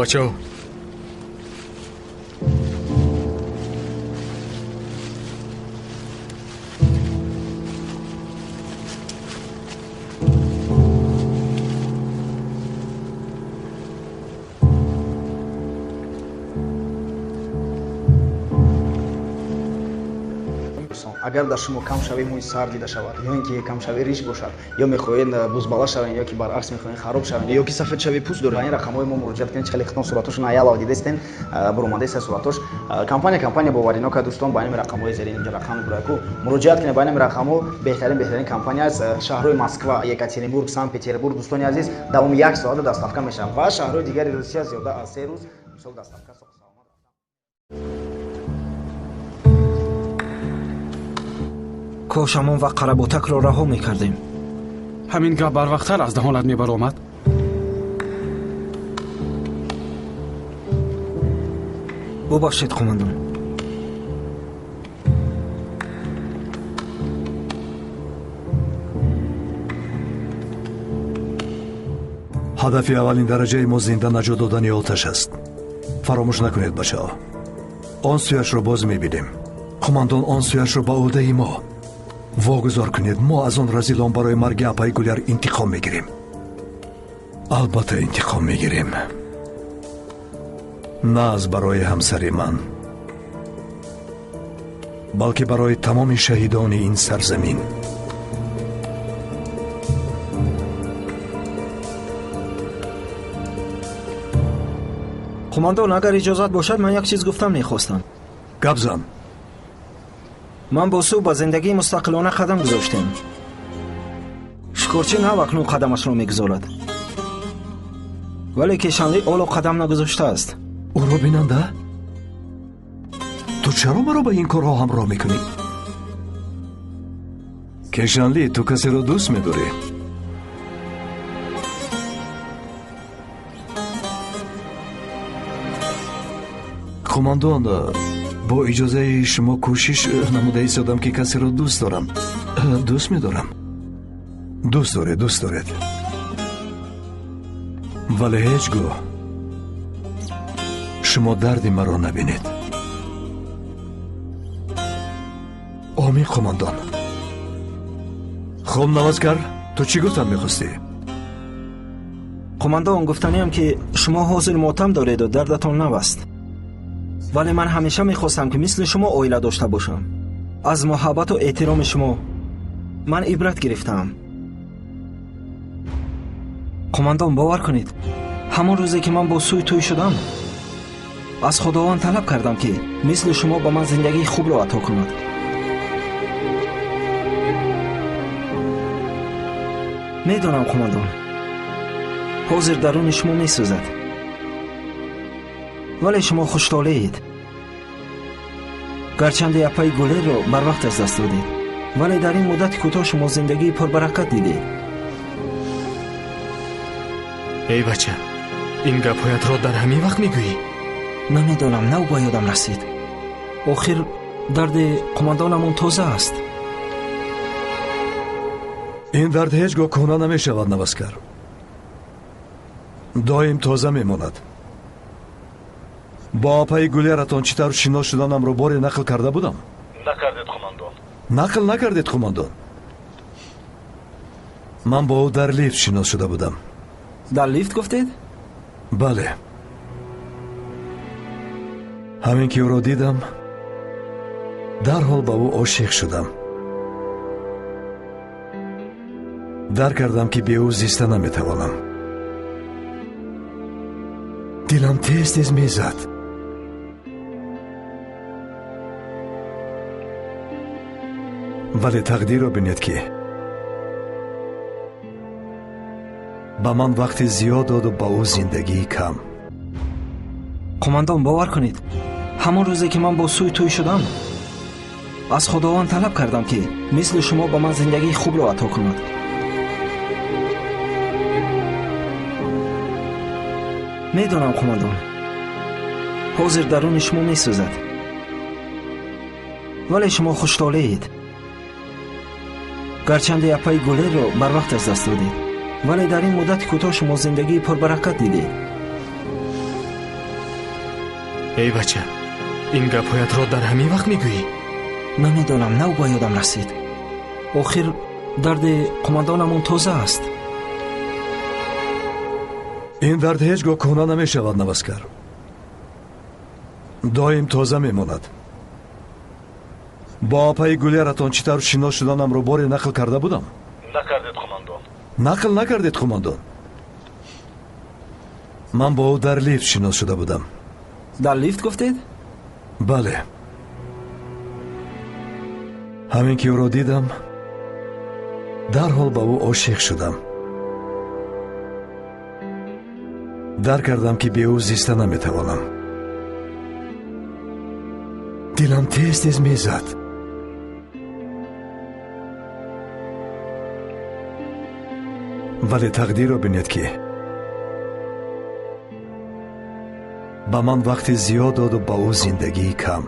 Бачаҳо, агар дар шумо камшавии мӯи сар дида шавад, ё ин ки камшавии риш бошад, ё мехоҳед бузбала шавед, ё ки баръакс мехоҳед хароб шавед, ё ки сафедшавии пӯст доред, ба ин рақамҳои мо муроҷиат кунед. Хеле хитон суратошон аялав дидестен, буромадаеста суратош. Компания боваринока дӯстон, ба ин рақамҳои зерин инҷо рақам бураку муроҷиат кунед. Ба ин рақамҳо беҳтарин компания аст. Шаҳрҳои Москва, Екатеринбург, Санкт Петербург дӯстони азиз давоми як соата доставка мешавад ва шаҳрҳои дигари Русия зиёда аз 3 рӯз мисол доставка. Кош ҳамон вақт қаработакро раҳо мекардем. Ҳамин гап барвақттар аз даҳонат мебаромад. Бубахшед, қумандон. Ҳадафи аввалин дараҷаи мо зинда наҷот додани оташ аст. Фаромӯш накунед, бачаҳо. Он сӯяшро боз мебинем. Қумандон, он сӯяшро ба ӯҳдаи мо вогузор кунед. Мо аз он разилон барои марги апаи Гуляр интиқом мегирем. Албатта интиқом мегирем. На аз барои ҳамсари ман, балки барои тамоми шаҳидони ин сарзамин. Қумандон, агар иҷозат бошад, ман як чиз гуфтам мехостам. Гап зан. Ман бо сӯ ба зиндагии мустақилона қадам гузоштем. Шикорчӣ нав акнун қадамашро мегузорад, вале Кешанли оло қадам нагузоштааст. Ӯро бинанда? Ту чаро маро ба ин корҳо ҳамроҳ мекунӣ? Кешанли, ту касеро дӯст медорӣ? Қумандон, бо иҷозаи шумо кӯшиш намуда истодам, ки касеро дӯст дорам. Дӯст медорам. Дӯст доред, дӯст доред. Вале ҳеҷ гоҳ шумо дарди маро набинед. Омин, қумандон. Хуб, Навазкар, ту чӣ гуфтан мехостӣ? Қумандон, гуфтаниам, ки шумо ҳозир мотам дореду дардатон нав аст. Вале ман ҳамеша мехостам, ки мисли шумо оила дошта бошам. Аз муҳаббату эҳтироми шумо ман ибрат гирифтаам. Қумандон, бовар кунед, ҳамон рӯзе ки ман бо сӯи тӯй шудам, аз Худованд талаб кардам, ки мисли шумо ба ман зиндагии хубро ато кунад. Медонам, қумандон, ҳозир даруни шумо месӯзад, вале шумо хуштолеед. Гарчанде апаи Гулерро барвақт аз даст додед, вале дар ин муддати кӯтоҳ шумо зиндагии пурбаракат дидед. Эй бача, ин гапҳоятро дар ҳамин вақт мегӯӣ? Намедонам, нав ба ёдам расид. Охир дарди қумандонамон тоза аст. Ин дард ҳеҷ гоҳ кӯҳна намешавад, Навазкар. Доим тоза мемонад. Бо апаи Гулератон чӣ тавр шинос шуданамро боре нақл карда будам? Накардед, қумандон. Нақл накардед, қумандон. Ман бо ӯ дар лифт шинос шуда будам. Дар лифт гуфтед? Бале. Ҳамин ки ӯро дидам, дарҳол ба ӯ ошиқ шудам. Дарк кардам, ки бе ӯ зиста наметавонам. Дилам тез-тез мезад. Вале тақдирро бинед, ки ба ман вақти зиёд доду ба ӯ зиндагии кам. Қумандон, бовар кунед, ҳамон рӯзе ки ман бо сӯи тӯй шудам, аз Худованд талаб кардам, ки мисли шумо ба ман зиндагии хубро ато кунад. Медонам, қумандон, ҳозир даруни шумо месӯзад, вале шумо хуштолеед. Гарчанде апаи Гулерро барвақт аз даст додед, вале дар ин муддати кӯтоҳ шумо зиндагии пурбаракат дидед. Эй бача, ин гапҳоятро дар ҳамин вақт мегӯӣ? Намедонам, нав ба ёдам расид. Охир дарди қумандонамон тоза аст. Ин дард ҳеҷ гоҳ кӯҳна намешавад, наваскар. Доим тоза мемонад. Бо апаи Гулияратон чӣ тавр шинос шуданамро боре нақл карда будам? Накардед, қумандон. Нақл накардед, қумандон. Ман бо ӯ дар лифт шинос шуда будам. Дар лифт гуфтед? Бале. Ҳамин ки ӯро дидам, дарҳол ба ӯ ошиқ шудам. Дарк кардам, ки бе ӯ зиста наметавонам. Дилам тез тез мезад. Вале тақдирро бинед, ки ба ман вақти зиёд доду ба ӯ зиндагии кам.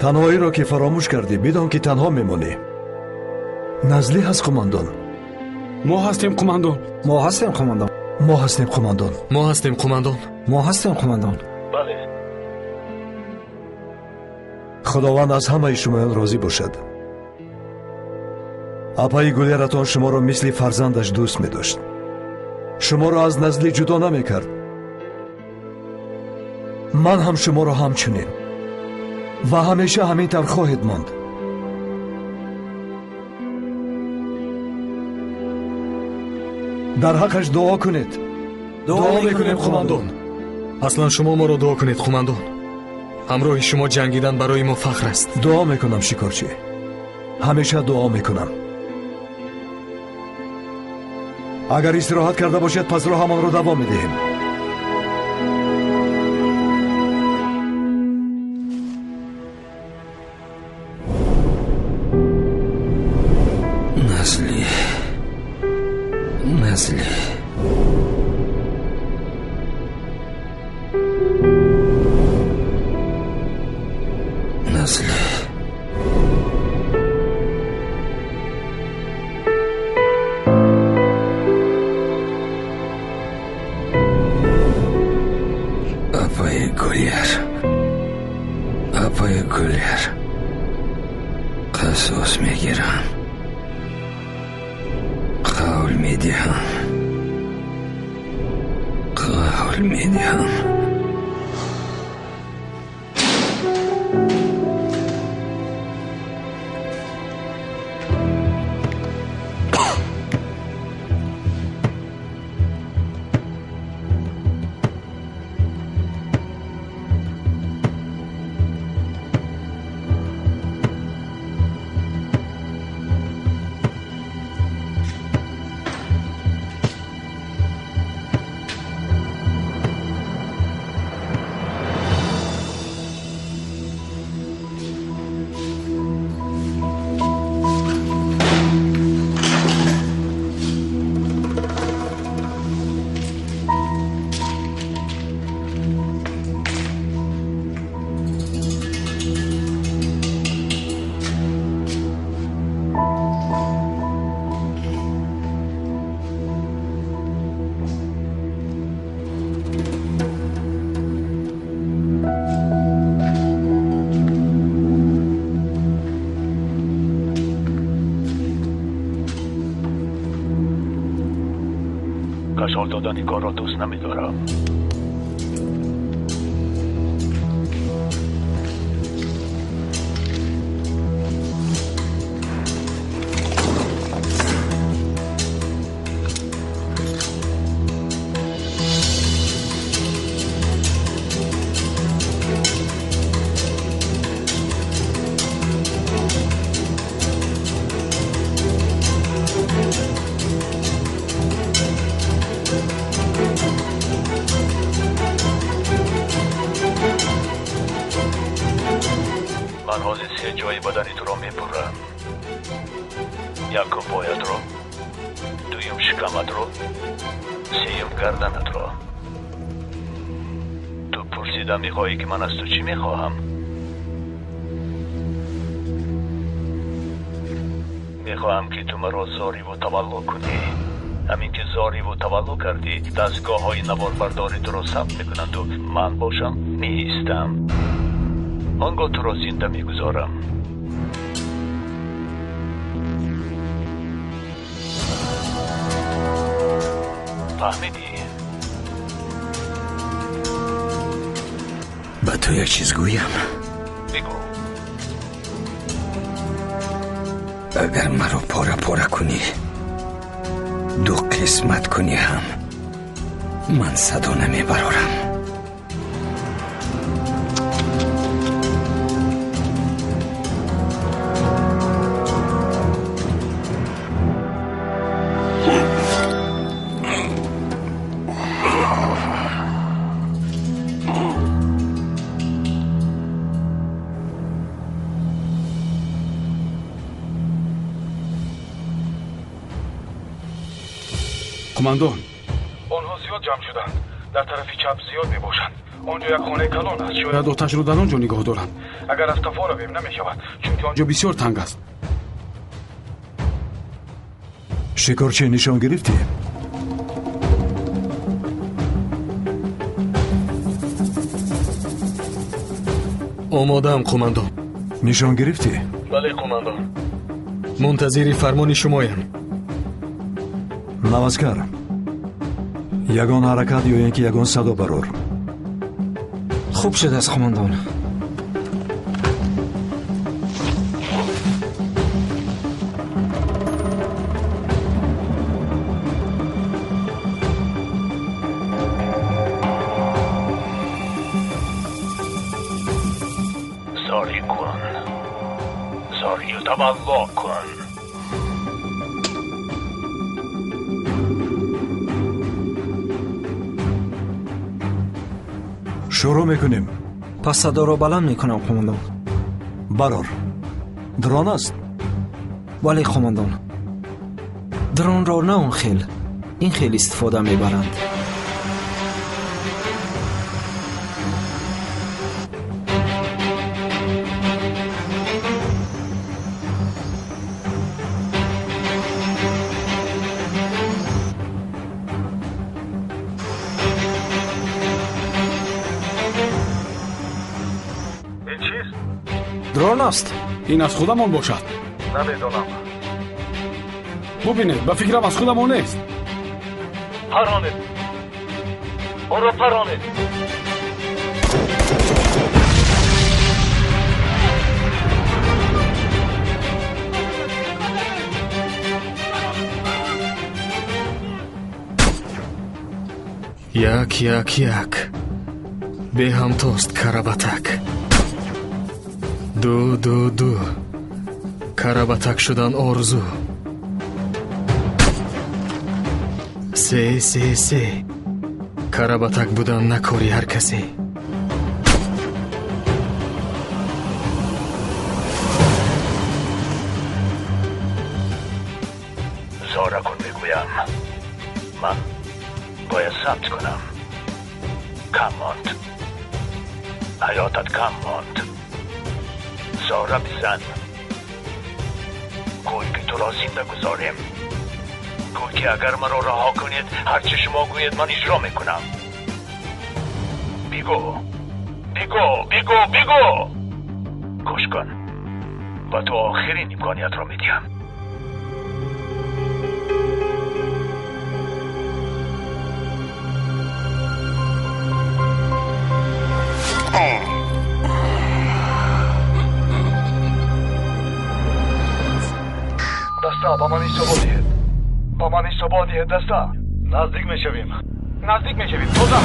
Танҳоиро ки фаромӯш кардӣ, бидон ки танҳо мемонӣ. Назлӣ ҳаст, қумандон. Мо ҳастем, қумандон. Мо ҳастем, қумандон. Мо ҳастем, қумандон. Мо ҳастем, қумандон. Мо ҳастем, қумандон. Бале. Худованд аз ҳамаи шумоён розӣ бошад. Апаи Гулияратон шуморо мисли фарзандаш дӯст медошт. Шуморо аз Назлӣ ҷудо намекард. Ман ҳам шуморо ҳамчунин ва ҳамеша ҳамин тавр хоҳед монд. Дар ҳаққаш дуо кунед. Дуо мекунем, қумандон. Аслан шумо моро дуо кунед, қумандон. Ҳамроҳи шумо ҷангидан барои мо фахр аст. Дуо мекунам, шикорчӣ. Ҳамеша дуо мекунам. Агар истироҳат карда бошед, пас роҳамонро давом медиҳем. Назлӣ, Назлӣ. Назлӣ. Апаи Гулияр, апаи Гулияр, қасос мегирам, қавл медиҳам, қавл медиҳам. کشال دادن کار را دوست نمی‌دارم. Ман ҳозир се ҷои бадани туро мепурам. Якум поятро, дуюм шикаматро, сеюм гарданатро. Ту пурсида мехоҳӣ, ки ман аз ту чӣ мехоҳам? Мехоҳам, ки ту маро зориву тавалло кунӣ. Ҳамин ки зориву тавалло кардӣ, дастгоҳҳои наворбардори туро сабт мекунанду ман бошам меистам. Он гоҳ туро зинда мегузорам. Фаҳмидӣ? Ба ту як чиз гӯям. Бигӯ. Агар маро пора-пора кунӣ, ду қисмат кунӣ ҳам, ман садо намебарорам. Қумандон, онҳо зиёд ҷамъ шуданд. Дар тарафи чап зиёд мебошанд. Он ҷо як хонаи калон аст. Шояд оташро дар он ҷо нигоҳ доранд. Агар аз қафо равем намешавад, чунки он ҷо бисёр танг аст. Шикорчӣ нишон гирифтӣ? Омодаам, қумандон. Нишон гирифтӣ? Бале, қумандон. Мунтазири фармони шумоям. Навазкар, ягон ҳаракат ё ин ки ягон садо барор. Хуб шудааст, қумандон. Зорӣ кун, зорию тавалло кун. Шурӯъ мекунем. Пас садоро баланд мекунам, қумандон. Барор. Дрон аст? Бале, қумандон. Дронро на он хел, ин хел истифода мебаранд. Дрон аст. Ин аз худамон бошад. Намедонам. Бубинед, ба фикрам аз худамон нест. Паронед. Онро паронед. Як, як, як. Беҳамтост карабатак. Ду, ду, ду. Карабатак шудан орзу. Се, се, се. Карабатак будан на кори ҳар касе. Зора кун мегӯям. Ман бояд сабт кунам. Кам монд. Ҳаётат кам монд. Зора бизан. Гӯй ки туро зинда гузорем. Гӯй ки агар маро раҳо кунед, ҳарчи шумо гӯед ман иҷро мекунам. Бигӯ, бигӯ, бигӯ, бигӯ. Гӯш кун. Ба ту охирин имкониятро медиҳам. Даста, ба ман ҳисобот диҳед. Ба ман ҳисобот диҳед, даста. Наздик мешавем. Наздик мешавем. Тоза.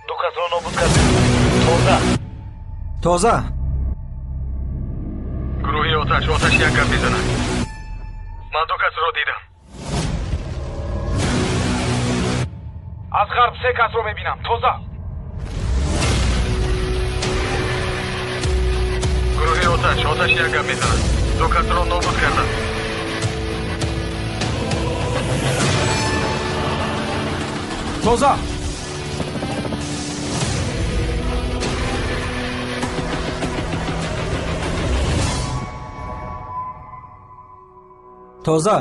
Ду касро нобуд кардем. Тоза. Тоза. Гурӯҳи оташ, оташ як гап мезанад. Ман ду касро дидам. Аз ғарб се касро мебинам. Тоза. Гурӯҳи оташ, оташ як гап мезанад. Ду касро нобуд кардам. Тоза. Тоза.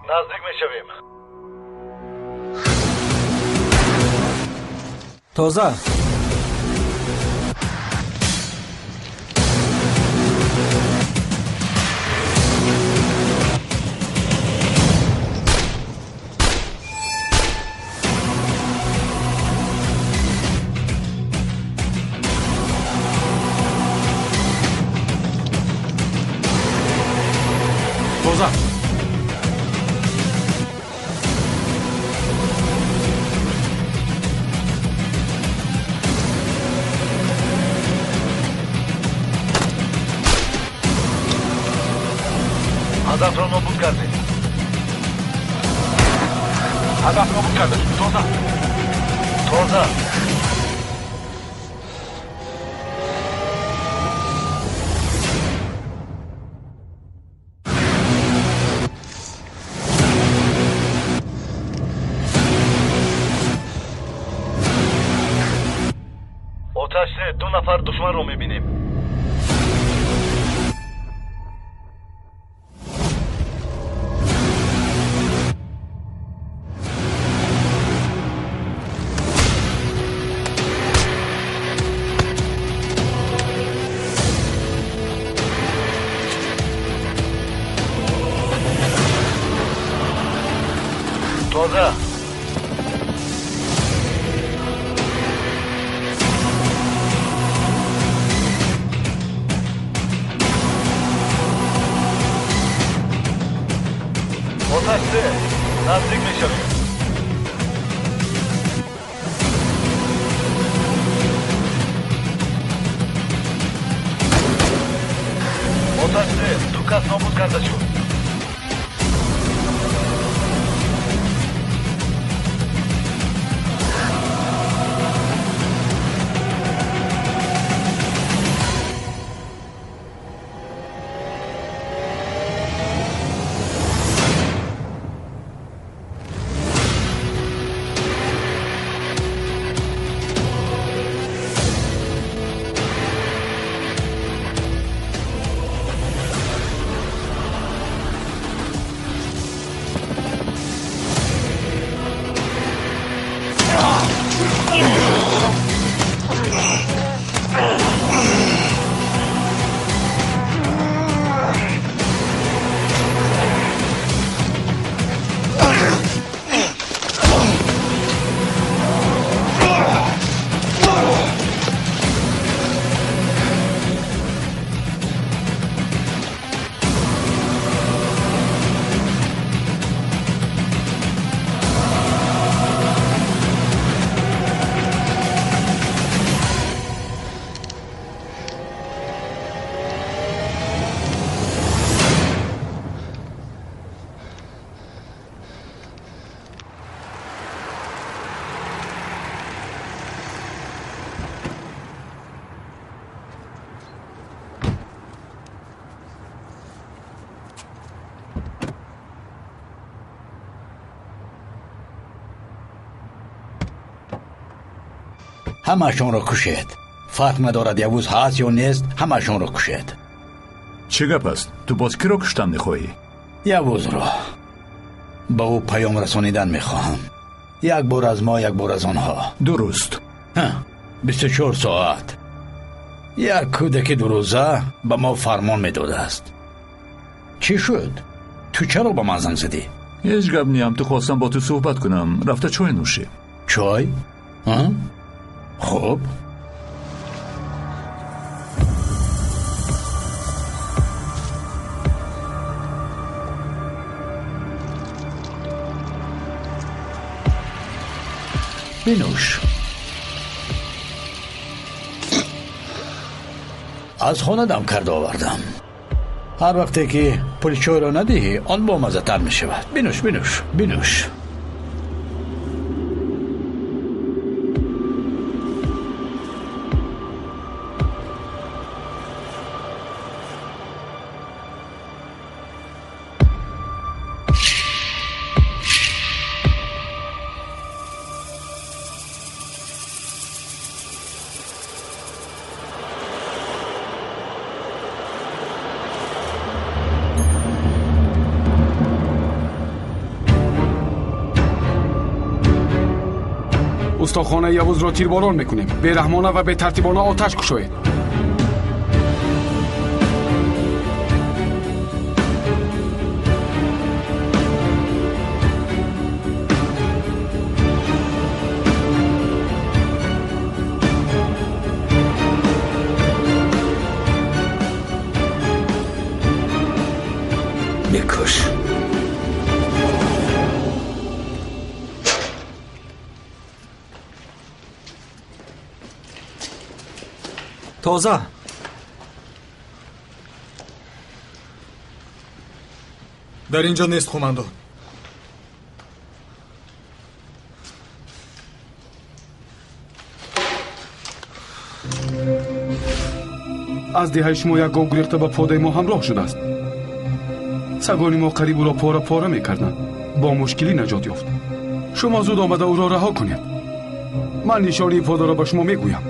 Наздик мешавем. Тоза. Тоза. Ҳадафро нобуд кардем. Ҳадаф нобуд карда шуд. Тоза. Тоза. Оташ се, ду нафар душманро мебинем. Тоза. Оташ се, наздик мешавем. Оташ се, ду кас нобуд карда шуд. Ҳамаашонро кушед. Фарқ надорад Явуз ҳаст ё нест, ҳамаашонро кушед. Чӣ гап аст? Ту боз киро куштан мехоҳӣ? Явузро. Ба ӯ паём расонидан мехоҳам. Як бор аз мо, як бор аз онҳо. Дуруст. 24 соат. Як кӯдаки дурӯза ба мо фармон медодааст. Чӣ шуд? Ту чаро ба ман занг задӣ? Ҳеҷ гап ниям, ту хостам бо ту суҳбат кунам. Рафта чой нӯшем. Чой? Хуб. Бинӯш. Аз хона дам карда овардам. Ҳар вақте ки пули чойро надиҳӣ, он бомаззатар мешавад. Бинӯш, бинӯш, бинӯш. Густохонаи Явузро тирборон мекунем. Бераҳмона ва бетартибона оташ кушоед. Бикуш. Тоза. Дар ин ҷо нест, қумандон. Аз деҳаи шумо як гов гурехта ба подаи мо ҳамроҳ шудааст. Сагони мо қариб ӯро пора-пора мекарданд. Бо мушкилӣ наҷот ёфт. Шумо зуд омада ӯро раҳо кунед. Ман нишонии подаро ба шумо мегӯям.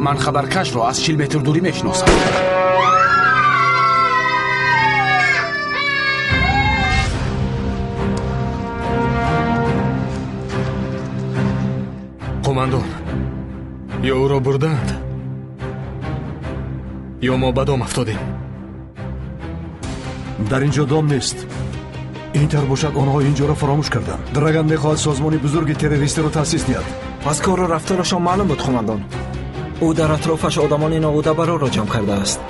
Ман хабаркашро аз 40 метр дурӣ мешиносам. Қумандон, ё ӯро бурдаанд, ё мо ба дом афтодем. Дар ин ҷо дом нест. Ин тар бошад, онҳо ин ҷоро фаромӯш карданд. Драган мехоҳад созмони бузурги террористиро таъсис диҳад. Пас кору рафторашон маълум буд, қумандон. Ӯ дар атрофаш одамони ноудабарорро ҷамъ кардааст.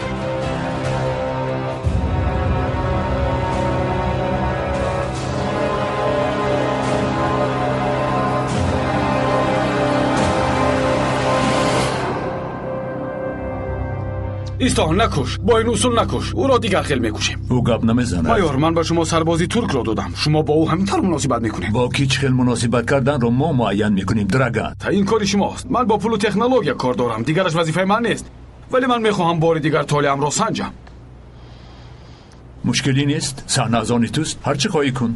Исто, накуш, бо ин усул накуш, ӯро дигар хел мекушем. Ӯ гап намезанад. Майор, ман ба шумо сарбози туркро додам. Шумо бо ӯ ҳамин тавр муносибат мекунед. Бо ки чӣ хел муносибат карданро мо муайян мекунем, Драган. Ин кори шумост. Ман бо пулу технология кор дорам, дигараш вазифаи ман нест. Вале ман мехоҳам бори дигар толеамро санҷам. Мушкилӣ нест, саҳна аз они туст, ҳар чӣ хоҳӣ кун.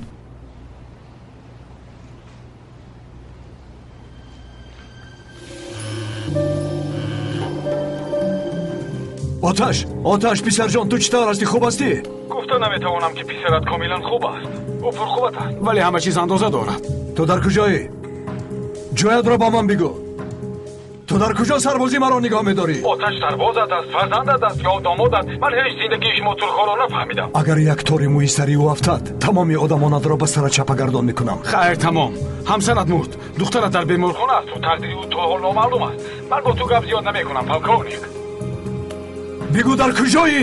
Оташ, Оташ, писарҷон, ту чӣ тавр ҳастӣ? Хуб ҳастӣ? Гуфта наметавонам, ки писарат комилан хуб аст. Ӯ пурқувват аст, вале ҳама чиз андоза дорад. Ту дар куҷоӣ? Ҷоятро ба ман бигӯ. Ту дар куҷо сарбозӣ маро нигоҳ медорӣ? Оташ сарбозат аст, фарзандат аст ё домодат. Ман ҳеҷ зиндагии шумо туркҳоро нафаҳмидам. Агар як тори мӯи сари ӯ афтад, тамоми одамонатро ба сара чапагардон мекунам. Хайр, тамом. Ҳамсарат мурд, духтарат дар беморхона аст ва тақдири ӯ то ҳол номаълум аст. Ман бо ту гап зиёд намекунам, полковник. Бигӯ, дар куҷоӣ?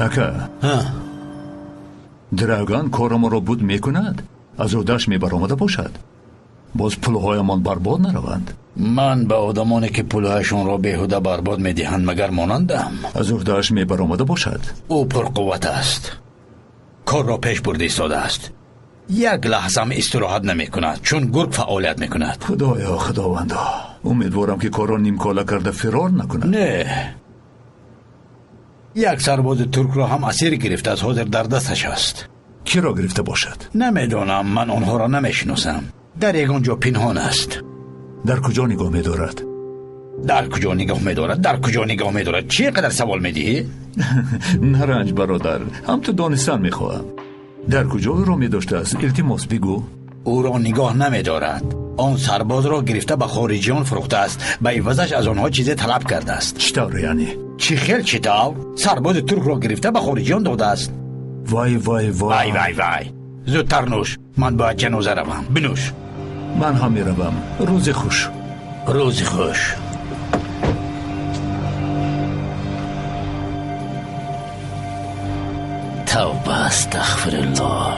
Ака, Драган корамонро буд мекунад, аз ӯдаш мебаромада бошад. Боз пулҳоямон барбод нараванд. Ман ба одамоне ки пулҳояшонро беҳуда барбод медиҳанд магар монандам? Аз ӯдаш мебаромада бошад. Ӯ пурқувват аст, корро пеш бурда истодааст. Як лаҳзам истироҳат намекунад, чун гург фаъолият мекунад. Худоё, худовандо, умедворам ки корро нимкола карда фирор накунад. Не, як сарбози туркро ҳам асир гирифтааст, ҳозир дар дасташ аст. Киро гирифта бошад? Намедонам, ман онҳоро намешиносам. Дар ягон ҷо пинҳон аст. Дар куҷо нигоҳ медорад? Дар куҷо нигоҳ медорад? Дар куҷо нигоҳ медорад? Чӣ қадар савол медиҳӣ? Наранҷ, бародар, ҳам ту донистан мехоҳам. Дар куҷо ӯро медоштааст? Илтимос бигӯ. Ӯро нигоҳ намедорад. Он сарбозро гирифта ба хориҷиён фурӯхтааст. Ба ивазаш аз онҳо чизе талаб кардааст. Чӣ тавр яъне? Чӣ хел чӣ тавр? Сарбози туркро гирифта ба хориҷиён додааст. Вай, вай, вай. Вай, вай, вай. Зудтар нӯш. Ман бояд ҷаноза равам. Бинӯш. Ман ҳам меравам. Рӯзи хуш. Рӯзи хуш. Тавба, астағфируллоҳ.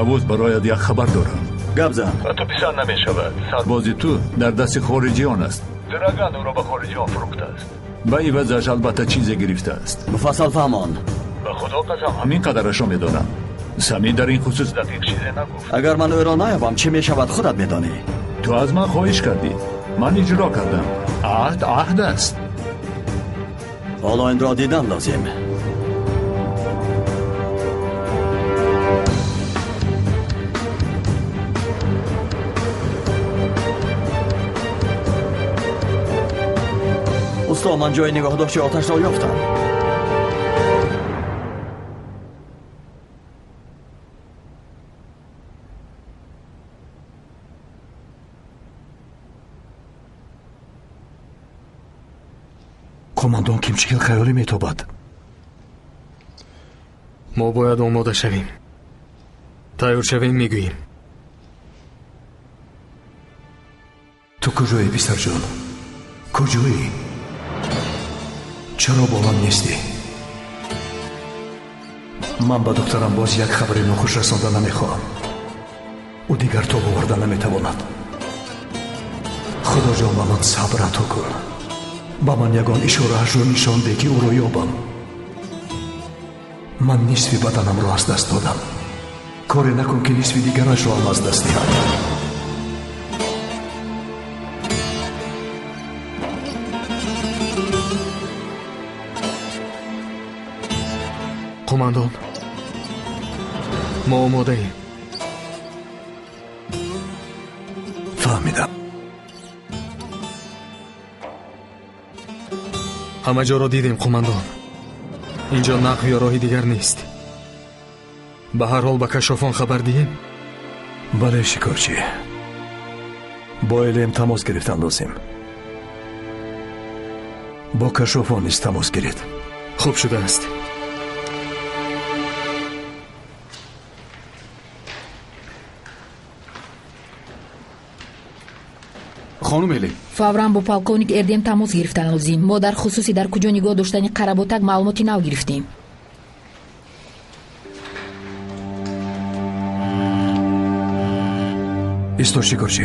Явуз, барояд як хабар дорам. Гап зан. Ба ту писар намешавад. Сарбози ту дар дасти хориҷиён аст. Драган ӯро ба хориҷиён фурӯхтааст. Ба ивазаш албатта чизе гирифтааст. Муфассал фаҳмон. Ба худо қасам, ҳамин қадарашро медонам. Самӣ дар ин хусус дақиқ чизе нагуфт. Агар ман ӯро наёбам, чӣ мешавад, худат медонӣ. Ту аз ман хоҳиш кардӣ. Ман иҷро кардам. Аҳд аҳд аст. Ҳоло инро дидан лозим. Усто, ман ҷои нигоҳдошти оташро ёфтам. Қумандон ким чӣ хел хаёлӣ метобад? Мо бояд омода шавем. Тайёр шавем, мегӯем. Ту куҷоӣ, писарҷон? Куҷоӣ? Чаро бо ман нестӣ? Ман ба духтарам боз як хабари нохуш расонда намехоҳам. Ӯ дигар тоб оварда наметавонад. Худоҷон, ба ман сабр ато кун. Ба ман ягон ишораашро нишон деҳ, ки ӯро ёбам. Ман нисфи баданамро аз даст додам. Коре накун, ки нисфи дигарашро ҳам аз даст диҳам. Қумандон, мо омодаем. Фаҳмидам. Ҳама ҷоро дидем, қумандон. Инҷо нақв ё роҳи дигар нест. Ба ҳар ҳол ба кашофон хабар диҳем? Бале, шикорчӣ. Бо Элем тамос гирифтан лозим. Бо кашофон низ тамос гиред. Хуб шудааст. Хонум Элем, фавран бо полковник Эрдем тамос гирифтан лозим. Мо дар хусуси дар куҷо нигоҳ доштани қаработак маълумоти нав гирифтем. Исто, шикорчӣ.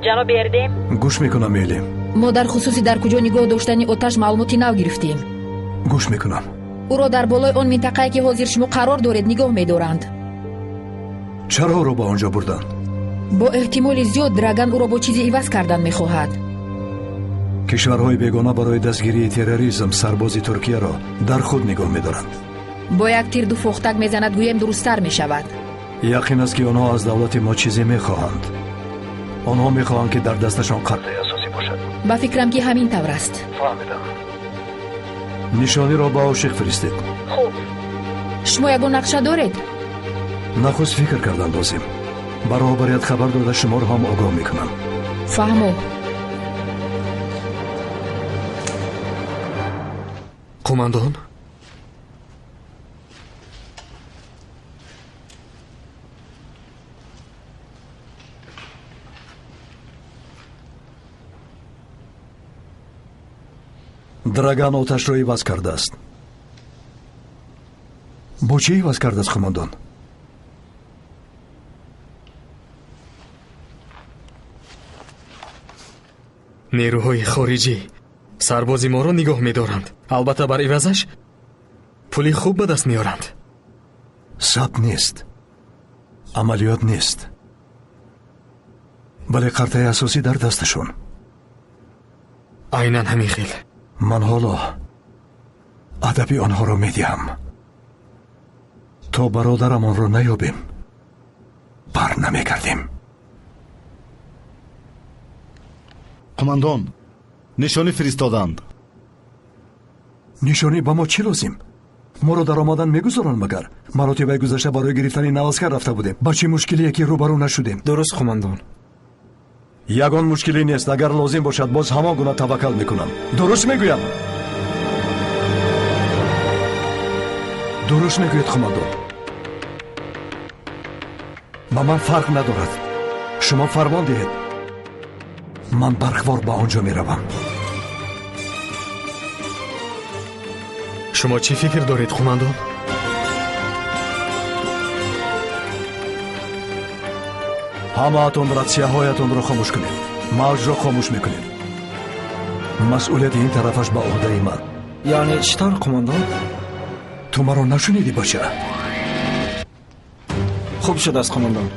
Ҷаноби Эрдем, гӯш мекунам, Элем. Мо дар хусуси дар куҷо нигоҳ доштани оташ маълумоти нав гирифтем. Гӯш мекунам. Ӯро дар болои он минтақае, ки ҳозир шумо қарор доред, нигоҳ медоранд. Чаро ӯро ба он ҷо бурданд? Бо эҳтимоли зиёд Драган ӯро бо чизе иваз кардан мехоҳад. Кишварҳои бегона барои дастгирии терроризм сарбози Туркияро дар худ нигоҳ медоранд. Бо як тир ду фохтак мезанад, гӯем дурусттар мешавад. Яқин аст, ки онҳо аз давлати мо чизе мехоҳанд. Онҳо мехоҳанд, ки дар дасташон қартаи асосӣ бошад. Ба фикрам, ки ҳамин тавр аст. Фаҳмидам. Нишониро ба ошиқ фиристед. Хуб, шумо ягон нақша доред? Нахуст фикр кардан лозим. Ба роҳбарият хабар дода шуморо ҳам огоҳ мекунам. Фаҳмо. Қумандон, Драган оташро иваз кардааст. Бо чӣ иваз кардааст, қумандон? Нерӯҳои хориҷӣ сарбози моро нигоҳ медоранд. Албатта, бар ивазаш пули хуб ба даст меоранд. Сабт нест, амалиёт нест, вале қартаи асосӣ дар дасташон. Айнан ҳамин хел. Ман ҳоло адаби онҳоро медиҳам. То бародарамонро наёбем, бар намегардем. Қумандон, нишонӣ фиристоданд. Нишонӣ ба мо чӣ лозим? Моро дар омадан мегузоранд магар? Маротибаи гузашта барои гирифтани наваскар рафта будем. Ба чӣ мушкилие ки рӯбарӯ нашудем? Дуруст, қумандон. Ягон мушкилӣ нест. Агар лозим бошад, боз ҳамон гуна таваккал мекунам. Дуруст мегӯям? Дуруст мегӯед, қумандон. Ба ман фарқ надорад. Шумо фармон диҳед. Ман бархвор ба он ҷо меравам. Шумо чӣ фикр доред, қумандон? Ҳамаатон ратсияҳоятонро хомӯш кунед. Мавҷро хомӯш мекунем. Масъулияти ин тарафаш ба ӯҳдаи ман. Яъне чӣ тавр, қумандон? Ту маро нашунидӣ, бача? Хуб шудааст, қумандон.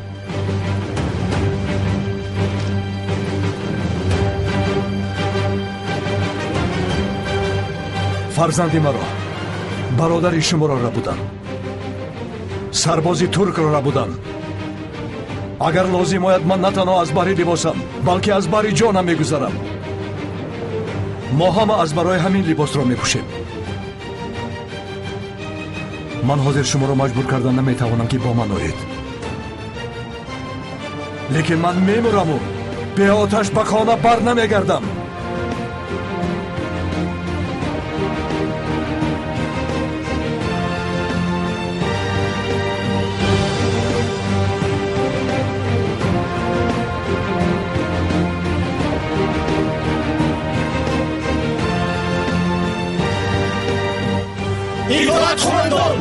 Фарзанди маро, бародари шуморо рабуданд, сарбози туркро рабуданд. Агар лозим ояд, ман на танҳо аз баҳри либосам, балки аз баҳри ҷонам мегузарам. Мо ҳама аз барои ҳамин либосро мепӯшем. Ман ҳозир шуморо маҷбур кардан наметавонам, ки бо ман оед, лекин ман мемураму беоташ ба хона бар намегардам. Итоат, қумандон!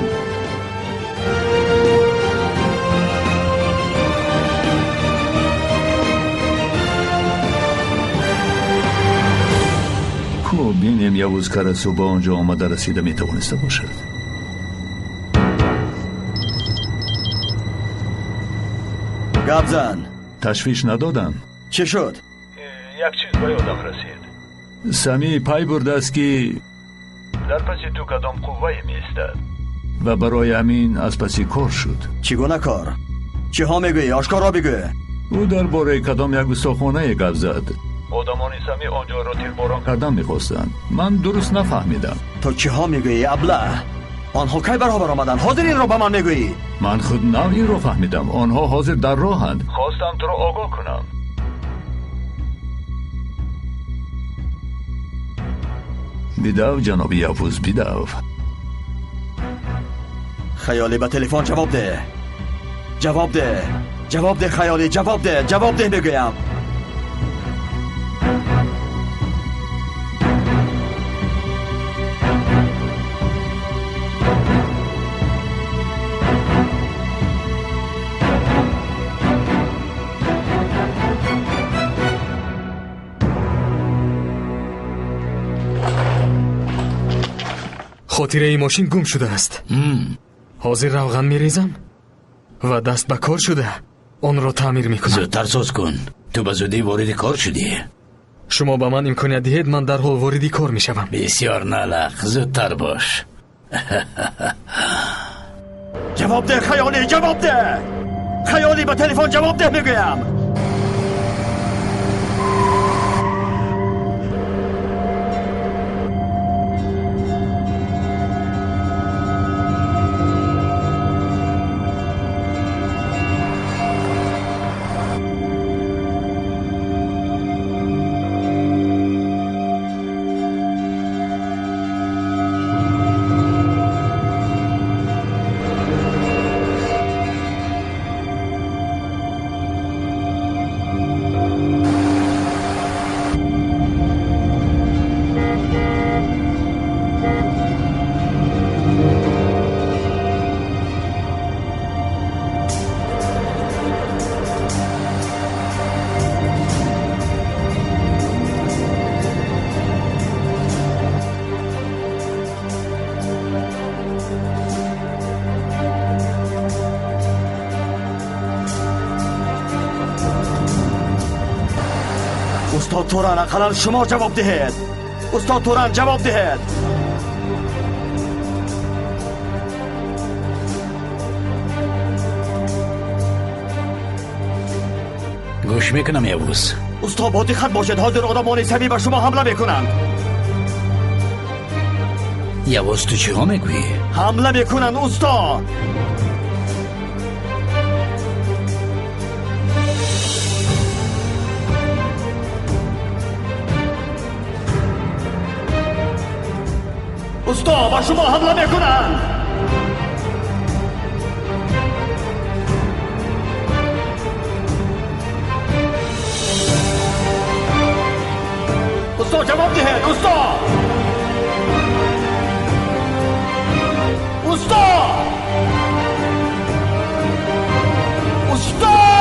Ку бинем, Явуз Карасу ба он ҷо омада расида метавониста бошад. Гап зан. Ташвиш надодам. Чӣ шуд? Як чиз ба ёдам расид. Самӣ пай бурдааст, ки дар паси ту кадом қуввае меистад ва барои ҳамин аз паси кор шуд. Чӣ гуна кор? Чиҳо мегӯӣ? Ошкоро бигӯ. Ӯ дар бораи кадом як густохонае гап зад. Одамони Самӣ он ҷоро тирборон кардан мехостанд. Ман дуруст нафаҳмидам. Ту чиҳо мегӯӣ, аблаҳ? Онҳо кай баробар омаданд? Ҳозир инро ба ман мегӯӣ? Ман худ нав инро фаҳмидам. Онҳо ҳозир дар роҳанд. Хостам туро огоҳ кунам. Бидав, ҷаноби Явуз, бидав. Хаёлӣ, ба телефон ҷавоб деҳ. Ҷавоб деҳ, ҷавоб деҳ, Хаёлӣ, ҷавоб деҳ, ҷавоб деҳ мегӯям. Хотираи мошин гум шудааст. Ҳозир равған мерезам ва даст ба кор шуда онро таъмир мекунам. Зудтар соз кун. Ту ба зудӣ вориди кор шудӣ. Шумо ба ман имконият диҳед, ман дарҳол вориди кор мешавам. Бисёр налақ, зудтар бош. Ҷавоб деҳ, Хаёлӣ, ҷавоб деҳ! Хаёлӣ, ба телефон ҷавоб деҳ мегӯям. Устод Туран, ақаллан шумо ҷавоб диҳед. Устод Туран, ҷавоб диҳед. Гӯш мекунам, Явуз. Устод, бо диққат бошед, ҳозир одамони Самӣ ба шумо ҳамла мекунанд. Явуз, ту чиҳо мегӯӣ? Ҳамла мекунанд, устод. Усто, ба шумо ҳамла мекунанд. Усто, ҷавоб диҳед, усто! Усто! Усто!